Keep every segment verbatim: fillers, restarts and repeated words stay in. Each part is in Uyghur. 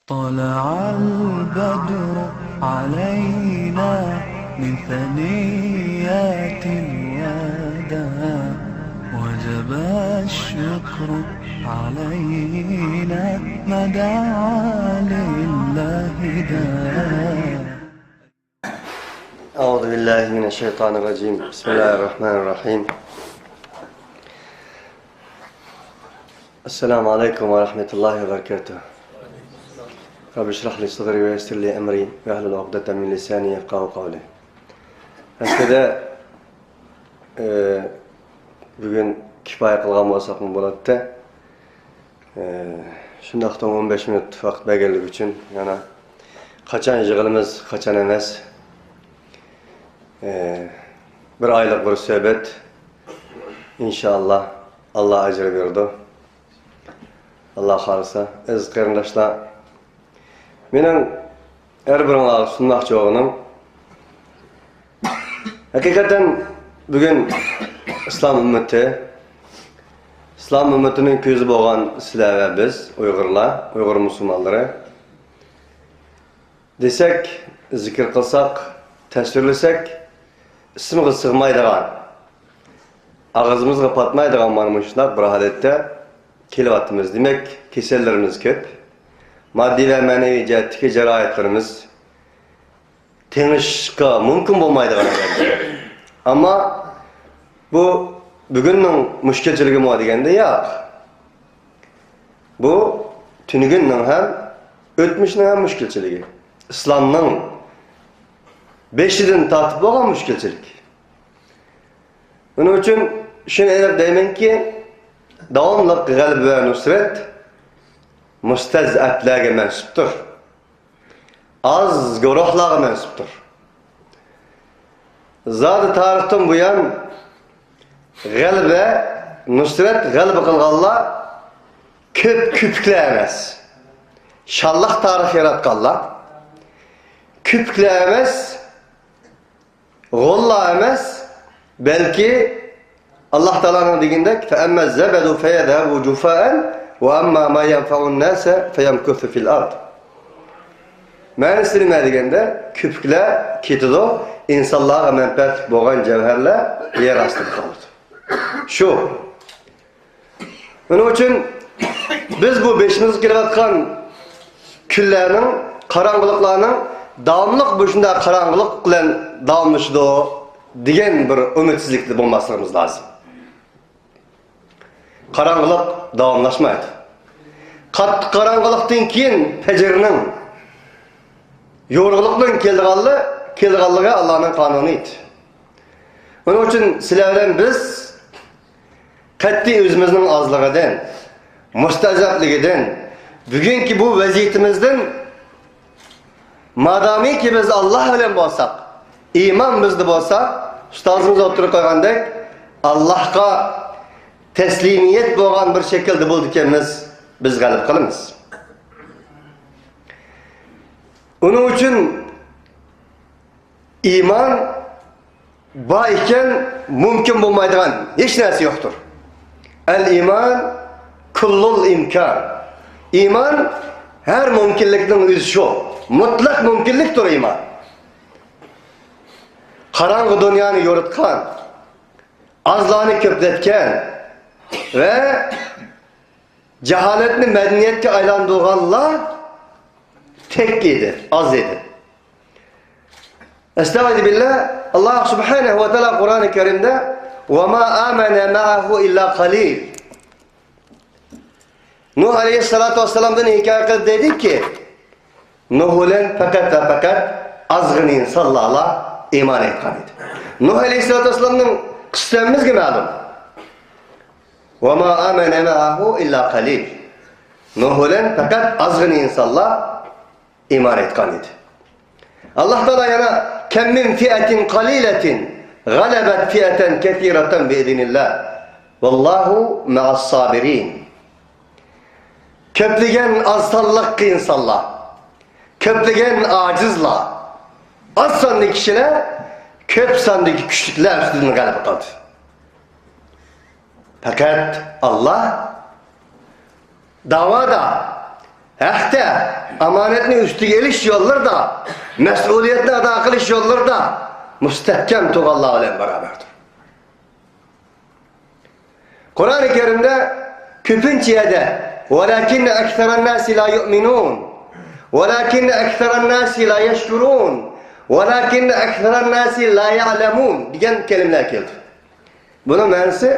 طلع البدر علينا من ثنيات الوداع، وجب الشكر علينا ما دعا لله داع. أعوذ بالله من الشيطان الرجيم. بسم الله الرحمن الرحيم. السلام عليكم ورحمة الله وبركاته. رب اشرح لي صدري ويسر لي أمري واحلل عقدة من لساني يفقهوا قولي. Aslida, e, bugun kifoya qilgan bo'lsakmi bo'ladi. E, shundoqdan o'n besh minut vaqt berganligi uchun yana qachon yig'ilamiz, qachon emas. E, bir oylik bir suhbat. Inshaalloh, Alloh ajr berdi. Alloh xohlasa, aziz qarindoshlar, mening har biringlarga sunmoqchi bo'lganim, haqiqatan bugun islom ummati, islom ummatining ko'zi bo'lgan sizlar va biz, uyg'urlar, uyg'ur musulmonlari desak, zikr qilsak, tasvirlasak, ismga sig'maydigan, og'zimizga patmaydigan mana shundoq bir holatda kelyapmiz. Demak, kasallarimiz ko'p. Moddiy va ma'naviy jihatdagi jarohatlarimiz tengishishga mumkin bo'lmaydigan holatda. Ammo bu bugunning mushkulchiligimi deganda, yo'q. Bu tunigunning ham, o'tmishning ham mushkulchiligi. Islomning beshidan tortib bo'lgan mushkulchilik. Buning uchun shuni aniq deymanki, davomli g'alaba va nusrat mustazaflarga mansubdir. Oz guruhlarga mansubdir. Zodi tarixdan buyon g'alaba, nusrat, g'alaba qilganlar ko'p ko'piklar emas. Shonliq tarix yaratganlar ko'piklar emas, g'ollar emas, balki Alloh taoloning degandek, فأما الزبد فيذهب جفاء وأما ما ينفع الناس فيمكث في الأرض. Ma'nisi nima deganda, ko'piklar ketadi, insonlarga manfaatli bo'lgan javharlar yer ostida qoladi. Shu. Buning uchun biz bu beshimizga kelayotgan kunlarning, qorong'uliqlarning davomli bu shunday qorong'uliq bilan davomlashadi degan bir umidsizlikda bo'lmasligimiz lozim. Qorong'uliq davomlashmaydi. Qattiq qorong'uliqdan keyin fajrning yorug'liqdan kelganli-, kelganligi Allohning qonuni edi. Buning uchun sizlar bilan biz qat'iy o'zimizning ozligidan, mustazafligidan, bugungi bu vaziyatimizdan, modomiki biz Alloh bilan bo'lsak, iymon bizda bo'lsa, ustozimiz o'tirib qo'ygandek, Allohga taslimiyat bo'lgan bir shaklda bo'ldi ekanmiz, biz g'alaba qilamiz. Uning uchun iymon bor ekan, mumkin bo'lmaydigan hech narsa yo'qdir. Al iymon kullul imkon. Iymon har mumkinlikning o'zi shu. Mutlaq mumkinlikdir iymon. Qorong'u dunyoni yoritgan, ozlarni ko'platgan va jaholatni madaniyatga aylantirganlar tek edi, oz edi. Estaizu billah, Alloh subhanahu va taolo Qur'oni Karimda: "Va ma amana ma'ahu illa qalil." Nuh alayhissalatu vassalamdan hikoya qilib dediki, Nuh bilan faqat va faqat ozgina insonlar iymon etgan edi. Nuh alayhissalatu vassalamning qissasi bizga ma'lum. "Va ma amana ma'ahu illa qalil." Nuh bilan faqat ozgina insonlar iymon etgan edi. Alloh taolo yana: "Kam min fi'atin qalilatin ghalabat fi'atan kathiratan bi idnillah. Vallahu ma'as sabirin." Ko'plagan oz sonliq insonlar, ko'plagan ojizlar, oz sonli kishilar ko'p sondagi kuchliklar ustidan g'alaba qildi. Faqat Alloh da'voda ھەقتە، ئامانەتنى ئۈستىگە ئېلىش يوللىرىدا، مەسئۇلىيەتنى ئادا قىلىش يوللىرىدا مۇستەھكەم تۇرغانلار بىلەن باراۋەردۇر. قۇرئانى كەرىمدە كۆپىنچە يەردە «ۋەلەكىننە ئەكسەرەنناسى لا يۇئمىنۇن، ۋەلەكىننە ئەكسەرەنناسى لا يەشكۇرۇن، ۋەلەكىننە ئەكسەرەنناسى لا يەئلەمۇن» دېگەن كەلىمىلەر كەلدى. بۇنىڭ مەنىسى،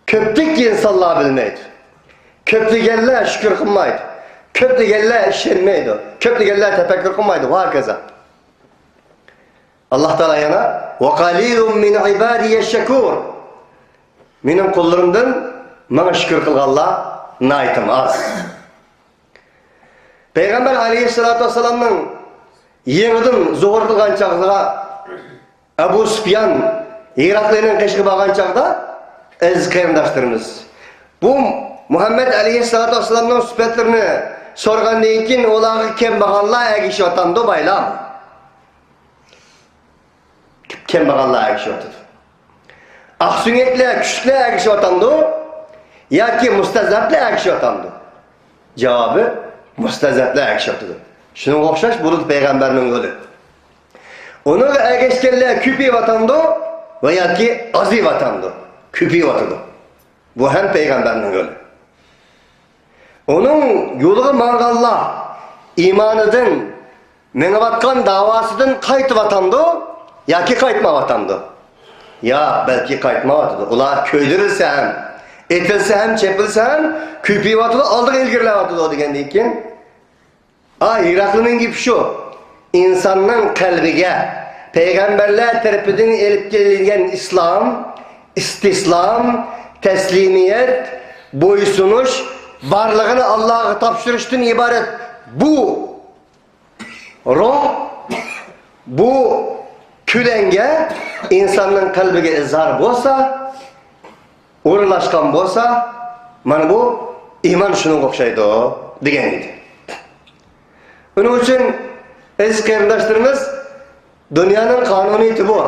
كۆپتىكى ئىنسانلار بىلمەيدۇ. كۆپلىگەنلەر شۈكۈر قىلمايدۇ. كۆپلىگەنلەر ئىشەنمەيدۇ. كۆپلىگەنلەر تەپەككۇر قىلمايدۇ. ۋە ھاكازا. ئاللاھ تائالا يەنە، «ۋە قەلىلۇم مىن ئىبادىيەش شەكۇر.» مېنىڭ قۇللىرىمدىن ماڭا شۈكۈر قىلغانلار ناھايىتى ئاز. پەيغەمبەر ئەلەيھىسسالاتۇ ۋەسسالامنىڭ يېڭىدىن زۇھۇر قىلغان چاغلىرىدا، ئەبۇ سۇپيان ھېراقلىنىڭ قېشىغا بارغان چاغدا، ئەزىز قېرىنداشلىرىمىز، بۇ مۇھەممەد ئەلەيھىسسالاتۇ ۋەسسالامنىڭ سۈپەتلىرىنى سورىغاندىن كېيىن، ئۇلارغا كەمبەغەللەر ئەگىشىۋاتامدۇ، بايلار؟ كەمبەغەللەر ئەگىشىۋاتىدۇ. ئاقسۆڭەكلەر، كۈچلۈكلەر ئەگىشىۋاتامدۇ ياكى مۇستەزەپلەر ئەگىشىۋاتامدۇ؟ جاۋابى، مۇستەزەپلەر ئەگىشىۋاتىدۇ. شۇنىڭغا ئوخشاش بولىدۇ پەيغەمبەرنىڭ يولى. ئۇنىڭغا ئەگەشكەنلەر كۆپىيىۋاتامدۇ ۋە ياكى ئازىيىۋاتامدۇ؟ كۆپىيىۋاتىدۇ. بۇ ھەم پەيغەمبەرنىڭ يولى. ئۇنىڭ يولىغا ماڭغانلار ئىمانىدىن، مېڭىۋاتقان داۋاسىدىن قايتىۋاتامدۇ ياكى قايتمايۋاتامدۇ؟ ياق، بەلكى قايتمايۋاتىدۇ. ئۇلار كۆيدۈرۈلسە ھەم، ئېتىلسە ھەم، چېپىلسە ھەم، كۆپىيىۋاتىدۇ، ئالدىغا ئىلگىرىلەۋاتىدۇ دېگەندىن كېيىن، ئا، ھېراقلىنىڭ گېپى شۇ. ئىنساننىڭ قەلبىگە پەيغەمبەرلەر تەرىپىدىن ئېلىپ كېلىنگەن ئىسلام، ئىستىسلام، تەسلىمىيەت، بويسۇنۇش، بارلىقىنى ئاللاغا تاپشۇرۇشتىن ئىبارەت بۇ روھ، بۇ كۆلەڭگە ئىنساننىڭ قەلبىگە ئىزھار بولسا، ئورۇنلاشقان بولسا، مانا بۇ ئىمان شۇنىڭغا ئوخشايدۇ، دېگەن ئىدى. ئۇنىڭ ئۈچۈن، ئەزىز قېرىنداشلىرىمىز، دۇنيانىڭ قانۇنىيىتى بۇ.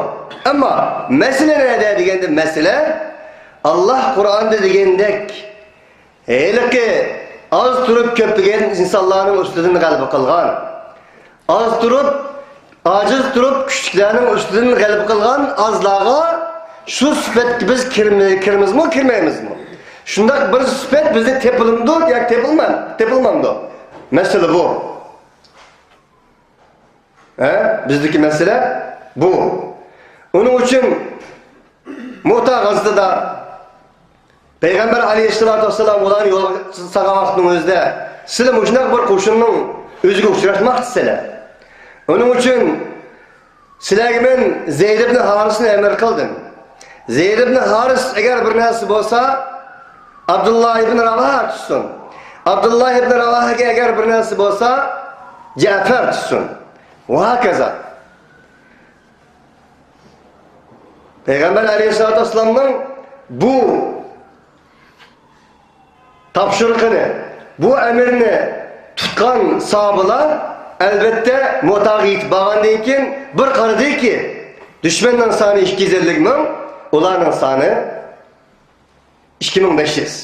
ئەمما مەسىلە نەدە دېگەندە، مەسىلە، ئاللاھ قۇرئاندا دېگەندەك، ھېلىقى ئاز تۇرۇپ كۆپلىگەن ئىنسانلارنىڭ ئۈستىدىن غەلىبە قىلغان، ئاز تۇرۇپ، ئاجىز تۇرۇپ كۈچلۈكلەرنىڭ ئۈستىدىن غەلىبە قىلغان ئازلارغا شۇ سۈپەتكە بىز كىرمە-، كىرىمىزمۇ، كىرمەيمىزمۇ؟ شۇنداق بىر سۈپەت بىزدە تېپىلىدۇ ياكى تېپىلما-، تېپىلمامدۇ؟ مەسىلە بۇ. ھە؟ بىزدىكى مەسىلە بۇ. ئۇنىڭ ئۈچۈن مۇئتا غازىتىدا پەيغەمبەر ئەلەيھىسسالاتۇ ۋەسسالام ئۇلارنى يولغا سالغان ۋاقىتنىڭ ئۆزىدە، سىلەر مۇشۇنداق بىر قوشۇننىڭ ئۆزىگە ئۇچراشماقچىسىلەر. ئۇنىڭ ئۈچۈن سىلەرگە مەن زەيد ئىبن ھارىسنى ئەمىر قىلدىم. زەيد ئىبن ھارىس ئەگەر بىر نەرسە بولسا، ئابدۇللا ئىبن راۋاھا تۇتسۇن. ئابدۇللا ئىبن راۋاھاگە ئەگەر بىر نەرسە بولسا، جەپەر تۇتسۇن. ۋە ھاكازا. پەيغەمبەر ئەلەيھىسسالاتۇ ۋەسسالامنىڭ بۇ تاپشۇرۇقىنى، بۇ ئەمرنى تۇتقان ساھابىلار، ئەلۋەتتە، مۇئتاغا يېتىپ بارغاندىن كېيىن بىر قارىدىكى، دۈشمەننىڭ سانى ئىككى يۈز ئەللىك مىڭ، ئۇلارنىڭ سانى ئىككى مىڭ بەش يۈز.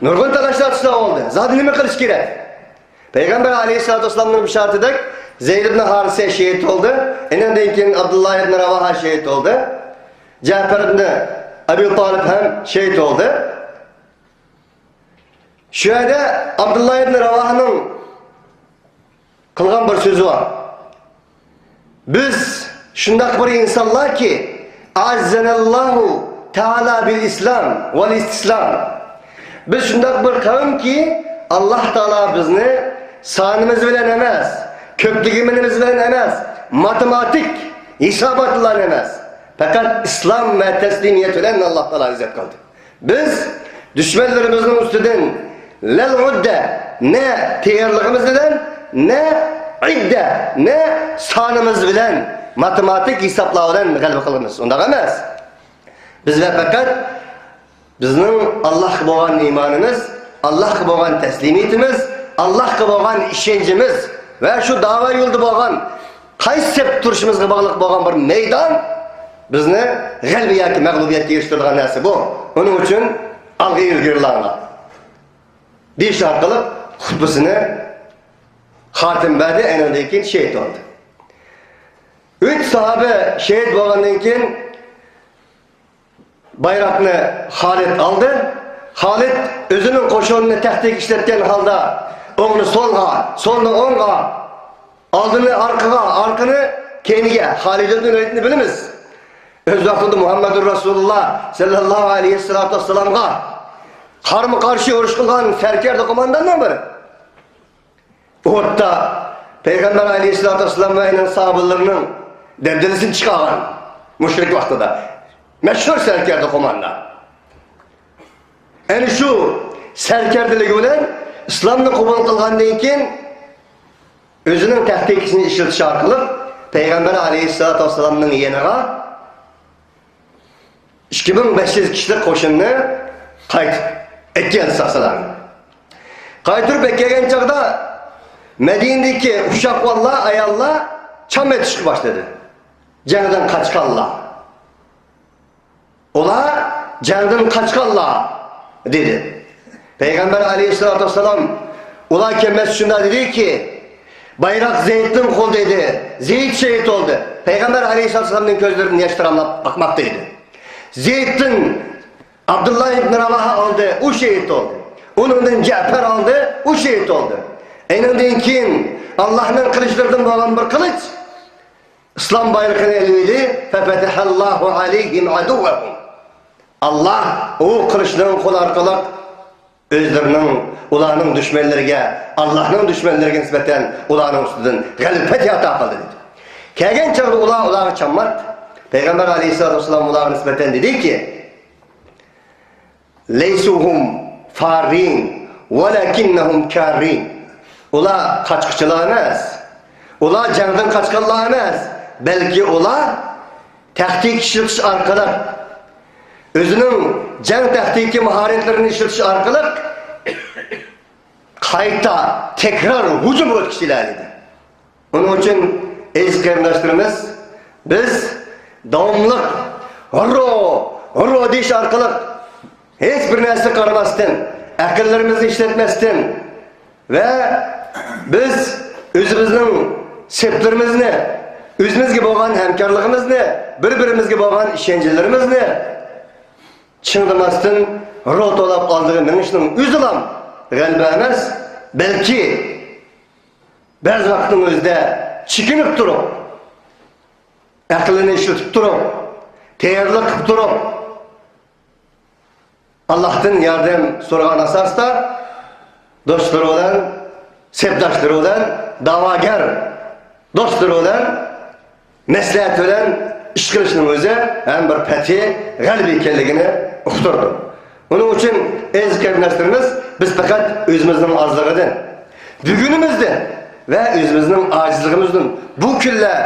نۇرغۇن تالاشلار تۇتسا بولدى. زادى نېمە قىلىش كېرەك؟ پەيغەمبەر ئەلەيھىسسالاتۇ ۋەسسالامنىڭ بېشارىتىدەك زەيد ئىبن ھارىسە شېھىت بولدى. ئېنىڭدىن كېيىن ئابدۇللا ئىبن راۋاھا شېھىت بولدى. جەپەر ئىبن ئەبۇ تالىپ ھەم شېھىت بولدى. شۇ يەردە ئابدۇللا ئىبن راۋاھانىڭ قىلغان بىر سۆزى بار. بىز شۇنداق بىر ئىنسانلاركى، «ئەئەززەنەللاھۇ تەئالا بىل ئىسلام ۋەل ئىستىسلام.» بىز شۇنداق بىر قەۋمكى، ئاللاھ تائالا بىزنى سانىمىز بىلەن ئەمەس، كۆپلۈكىمىز بىلەن ئەمەس، ماتېماتىك ھېسابات بىلەن ئەمەس، پەقەت ئىسلام ۋە تەسلىمىيەت بىلەن ئاللاھ تائالا ئىززەت قىلدى. بىز دۈشمەنلىرىمىزنىڭ ئۈستىدىن لەل ئۇددە، نە تەييارلىقىمىز بىلەن، نە ئىددە، نە سانىمىز بىلەن، ماتېماتىك ھېسابلار بىلەن غەلىبە قىلىمىز. ئۇنداق ئەمەس. بىز ۋە پەقەت بىزنىڭ ئاللاھقا بولغان ئىمانىمىز، ئاللاھقا بولغان تەسلىمىيىتىمىز، ئاللاھقا بولغان ئىشەنچىمىز ۋە شۇ داۋا يولىدا بولغان قايسى سەپتە تۇرۇشىمىزغا باغلىق بولغان بىر مەيدان بىزنى غەلىبە ياكى مەغلۇبىيەتكە ئېرىشتۈرىدىغان نەرسە بۇ. ئۇنىڭ ئۈچۈن ئالغا ئىلگىرىلەڭلار. دېيىش ئارقىلىق خۇتبىسىنى خاتىمە بەردى، ئەنىڭدىن كېيىن شېھىت بولدى. ئۈچ ساھابە شېھىت بولغاندىن كېيىن، بايراقنى خالىد ئالدى. خالىد ئۆزىنىڭ قوشۇنىنى تەختىگە ئىشلەتكەن ھالدا ئوڭنى سولغا، سولنى ئوڭغا، ئالدىنى ئارقىغا، ئارقىنى كەينىگە. خالىد ئىبن ۋەلىدنى بىلىمىز. ئۆز ۋاقتىدا مۇھەممەدۇر رەسۇلۇللا سەللەللاھۇ ئەلەيھى ۋەسەللەمغا قارمۇ قارشى ئۇرۇش قىلغان سەركەردە قومانداننىڭ بىرى. ئۇھۇدتا پەيغەمبەر ئەلەيھىسسالاتۇ ۋەسسالام ۋە ئۇنىڭ ساھابىلىرىنىڭ دەبدەبىسىنى چىقارغان مۇشرىك ۋاقتىدا مەشھۇر سەركەردە قوماندان. ئەنە شۇ سەركەردىلىكى بىلەن ئىسلامنى قوبۇل قىلغاندىن كېيىن، ئۆزىنىڭ تەختىكىسىنى ئىشلىتىش ئارقىلىق پەيغەمبەر ئەلەيھىسسالاتۇ ۋەسسالامنىڭ يېنىغا ئىككى مىڭ بەش يۈز كىشىلىك قوشۇننى قايتىپ ئەكەلدى ساقچىلارنى. قايتۇرۇپ ئەكەلگەن چاغدا مەدىنىدىكى ئۇششاق بالىلار، ئاياللار چام ئېتىشقا باشلىدى. جەڭدىن قاچقانلار. ئۇلار جەڭدىن قاچقانلار، دېدى. پەيغەمبەر ئەلەيھىسسالاتۇ ۋەسسالام ئۇلار كەلمەس شۇنداق دېدىكى، بايراق زەيدنىڭ قولىدا ئىدى. زەيد شېھىت بولدى. پەيغەمبەر ئەلەيھىسسالاتۇ ۋەسسالامنىڭ كۆزلىرىدىن ياش تاراملاپ ئاقماقتا ئىدى. زەيدتىن ئابدۇللا ئىبن راۋاھا ئالدى، ئۇ شېھىت بولدى. ئۇنىڭدىن جەپەر ئالدى، ئۇ شېھىت بولدى. ئېنىڭدىن كېيىن ئاللاھنىڭ قىلىچلىرىدىن بولغان بىر قىلىچ ئىسلام بايرىقىنى ئېلىۋىدى. فَفَتَحَ اللَّهُ عَلَيْهِمْ عَدُوَّهُمْ. ئاللاھ ئۇ قىلىچنىڭ قولى ئارقىلىق ئۆزلىرىنىڭ، ئۇلارنىڭ دۈشمەنلىرىگە، ئاللاھنىڭ دۈشمەنلىرىگە نىسبەتەن ئۇلارنىڭ ئۈستىدىن غەلىبە پەتھى ئاتا قىلدى، دېدى. كەلگەن چاغدا ئۇلار، ئۇلارغا چاممات. پەيغەمبەر ئەلەيھىسسالاتۇ ۋەسسالام ئۇلارغا نىسبەتەن دېدىكى، لَيْسُوا هُمْ فَارِّينَ وَلَكِنَّهُمْ كَارِّينَ. ئۇلار قاچقۇچىلار ئەمەس. ئۇلار جەڭدىن قاچقانلار ئەمەس. بەلكى ئۇلار تەختىك ئىشلىتىش ئارقىلىق، ئۆزىنىڭ جەڭ تەختىكى ماھارەتلىرىنى ئىشلىتىش ئارقىلىق قايتا تەكرار ھۇجۇم ئۆتكۈچىلەر ئىدى. ئۇنىڭ ئۈچۈن ئەزىز قېرىنداشلىرىمىز، بىز داۋاملىق ھۇررا، ھۇررا دېيىش ئارقىلىق ھېچ بىر نەرسىگە قارىماستىن، ئەقىللىرىمىزنى ئىشلەتمەستىن ۋە بىز ئۆزىمىزنىڭ سەپلىرىمىزنى، ئۆزىمىزگە بولغان ھەمكارلىقىمىزنى، بىر-بىرىمىزگە بولغان ئىشەنچلىرىمىزنى چىڭدىماستىن، ھۇررا توۋلاپ ئالدىغا مېڭىشنىڭ ئۆزىلا غەلىبە ئەمەس، بەلكى بەزى ۋاقىتنىڭ ئۆزىدە چېكىنىپ تۇرۇپ، ئەقلىنى ئىشلىتىپ تۇرۇپ، تەييارلىق قىلىپ تۇرۇپ، ئاللاھتىن ياردەم سورىغان ئاساستا دوستلىرى بىلەن، سەپداشلىرى بىلەن، دەۋاگەر دوستلىرى بىلەن مەسلىھەت بىلەن ئىش قىلىشنىڭ ئۆزى ھەم بىر پەتھى، غەلىبە ئىكەنلىكىنى ئۇقتۇردۇم. ئۇنىڭ ئۈچۈن ئەزىز قېرىنداشلىرىمىز، بىز پەقەت ئۆزىمىزنىڭ ئازلىقىدىن، بۈگۈنىمىزدىن ۋە ئۆزىمىزنىڭ ئاجىزلىقىمىزدىن بۇ كۈنلەر،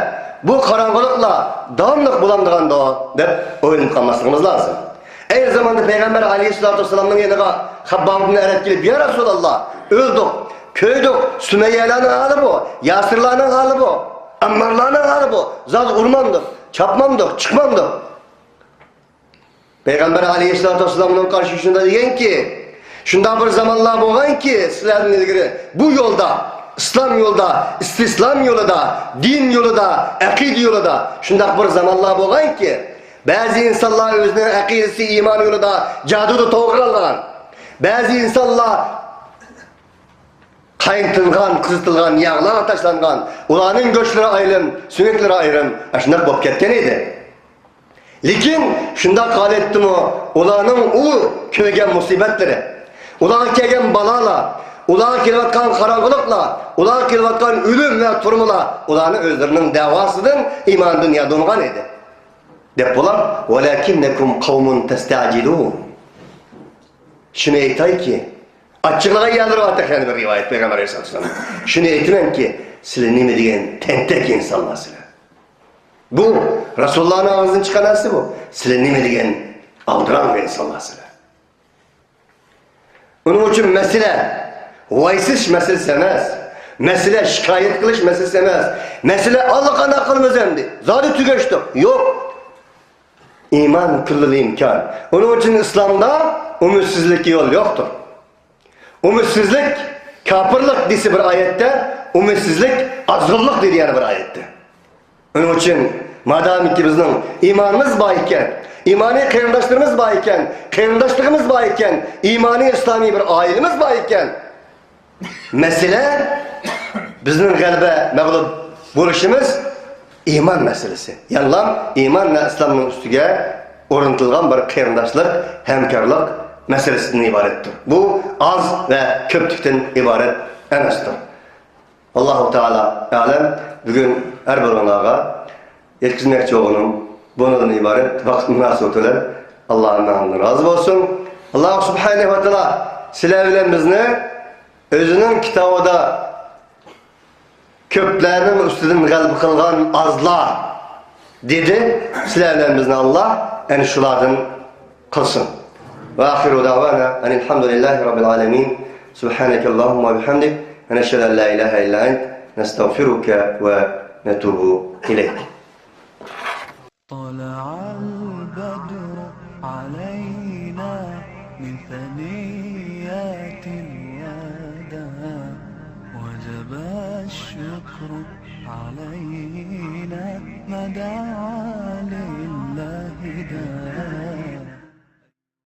بۇ قاراڭغۇلۇقلار داۋاملىق بولامدىغاندۇ دەپ ئويلىنىپ قالماسلىقىمىز لازىم. ئەينى زاماندا پەيغەمبەر ئەلەيھىسسالاتۇ ۋەسسالامنىڭ يېنىغا خەبباب ئىبن ئەرەت كېلىپ، يا رەسۇلاللا، ئۆلدۇق، كۆيدۇق، سۈمەييەلەرنىڭ ھالى بۇ، ياسىرلارنىڭ ھالى بۇ، ئەممارلارنىڭ ھالى بۇ، زادى ئۇرمامدۇق، چاپمامدۇق، چىقمامدۇق. پەيغەمبەر ئەلەيھىسسالاتۇ ۋەسسالامنىڭ قارشى شۇنداق دېگەنكى، شۇنداق بىر زامانلار بولغانكى، سىلەردىن ئىلگىرى بۇ يولدا، ئىسلام يولىدا، ئىستىسلام يولىدا، دىن يولىدا، ئەقىدە يولىدا شۇنداق بىر زامانلار بولغانكى، بەزى ئىنسانلار ئۆزىنىڭ ئەقىدىسى، ئىمان يولىدا جادۇدا توغرىلانغان، بەزى ئىنسانلار قاينىتىلغان، قىزىتىلغان ياغلارغا تاشلانغان، ئۇلارنىڭ گۆشلىرى ئايرىم، سۆڭەكلىرى ئايرىم، ئاشۇنداق بولۇپ كەتكەن ئىدى. لېكىن شۇنداق ھالەتتىمۇ ئۇلارنىڭ ئۇ كۆرگەن مۇسىبەتلىرى، ئۇلارغا كەلگەن بالالار، ئۇلارغا كېلىۋاتقان قاراڭغۇلۇقلار، ئۇلارغا كېلىۋاتقان ئۆلۈم ۋە تۈرمىلەر ئۇلارنى ئۆزلىرىنىڭ دەۋاسىدىن، ئىماندىن يادۇنغان ئىدى. دەپ بولار، ۋەلەكىننەكۇم قەۋمۇن تەستەجىلۇن. شۇنى ئېيتايكى، ئاچچىقلىغان يەرلىرى بار تېخى، يەنە بىر رىۋايەت پەيغەمبەر ئەلەيھىسسالاتۇ ۋەسسالام. شۇنى ئېيتىمەنكى، سىلەر نېمە دېگەن تەنتەك ئىنسانلار سىلەر. بۇ رەسۇلۇللانىڭ ئاغزىدىن چىققان نەرسە بۇ. سىلەر نېمە دېگەن ئالدىراڭغۇ ئىنسانلار سىلەر. ئۇنىڭ ئۈچۈن مەسىلە ۋايسىش مەسىلىسى ئەمەس. مەسىلە شىكايەت قىلىش مەسىلىسى ئەمەس. مەسىلە ئاللىقانداق قىلىمىز ئەمدى. زادى تۈگەشتۇق. يوق. ئىمان كۈللىل ئىمكان. ئۇنىڭ ئۈچۈن ئىسلامدا ئۈمىدسىزلىككە يول يوقتۇر. ئۈمىدسىزلىك كاپىرلىق دېسە بىر ئايەتتە، ئۈمىدسىزلىك ئازغۇنلۇق دېدى يەنە بىر ئايەتتە. شۇنىڭ ئۈچۈن، مادامكى بىزنىڭ ئىمانىمىز بار ئىكەن، ئىمانىي قېرىنداشلىرىمىز بار ئىكەن، قېرىنداشلىقىمىز بار ئىكەن، ئىمانىي ئىسلامىي بىر ئائىلىمىز بار ئىكەن، مەسىلە، بىزنىڭ غەلىبە، مەغلۇپ بولۇشىمىز ئىمان مەسىلىسى. يەنىلا ئىمان ۋە ئىسلامنىڭ ئۈستىگە ئورنىتىلغان بىر قېرىنداشلىق، ھەمكارلىق مەسىلىسىدىن ئىبارەتتۇر. بۇ ئاز ۋە كۆپلۈكتىن ئىبارەت ئەمەستۇر. ئاللاھۇ تائالا ئەلەم، بۈگۈن ھەر بىرىڭلارغا يەتكۈزمەكچى بولغىنىم بۇنىڭدىن ئىبارەت. ۋاقىت مۇناسىۋىتى بىلەن ئاللا مەڭدىن رازى بولسۇن. ئاللا سۇبھانەھۇ ۋە تائالا سىلەر بىلەن بىزنى ئۆزىنىڭ كىتابىدا كۆپلەرنىڭ ئۈستىدىن غەلىبە قىلغان ئازلار دېدى. سىلەر بىلەن بىزنى ئاللا ئەنە شۇلاردىن قىلسۇن. وآخر دعوانا أن الحمد لله رب العالمين. سبحانك اللهم وبحمدك، نشهد أن لا إله إلا أنت، نستغفرك ونتوب إليك. طلع البدر علينا من ثنيات الوداع، وجب الشكر علينا ما دعا